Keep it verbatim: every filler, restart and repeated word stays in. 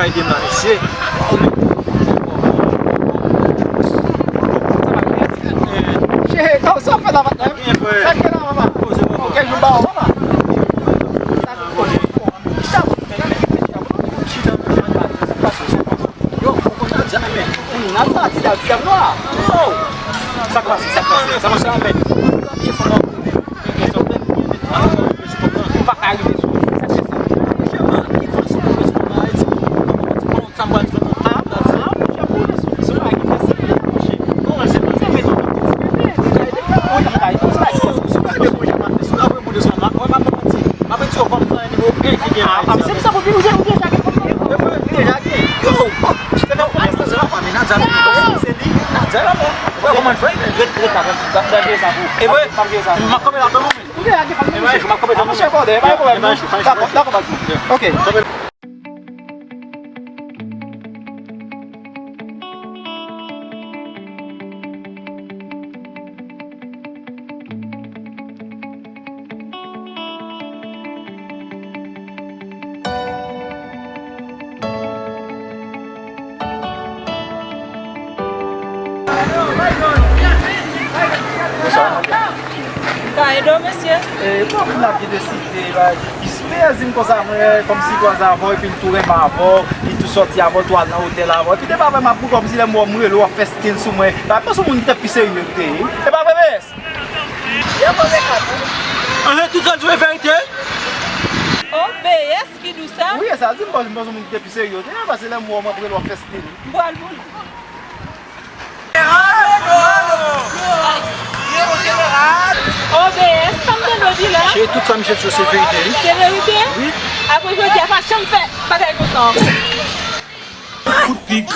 Ede m la, mesye. Che, kòman sa w fè la, patnè? Byen, frè. Sa k gen la, papa? Poze, papa. Kèk jou m ba w, papa. Yo, ou konn Nadia, men. Wi, Nadia, ti dam, ti dam nwa. Yo! Sa k pase, sa k pase? Sa k pase, men? Ou pa ka rive sou li. Sa k fè sa? Ok. Ka ede w, mesye? E, bon, moun ap gen deside, bay. Li sou mezim konsa, mwen, kòmsi kwaze avè w, epi l tou renmen avè w, li tou sòti avè w, tou al nan otèl avè w. Epi depi avè m ap bouke, kòmsi lè m wè w, m rele w, w ap fè stil sou mwen. Bay, mwen se yon moun ki te pi serye w te ye. E pa vre, B S? Yo, move kat, wi. Anhan, tout sa l di w e verite? O B S ki di w sa? Wi, e sa l di m, bon, m panse moun ki te pi serye w te ye, paske lè m wè w, m ap rele w ap fè stil. M pral pou li. O B S, sa m tande w di la? Cheri, tout sa misye di w se verite, wi. Se verite? Wi. Apre jodi a, pa janm fè bagay konsa ankò. Kout pik.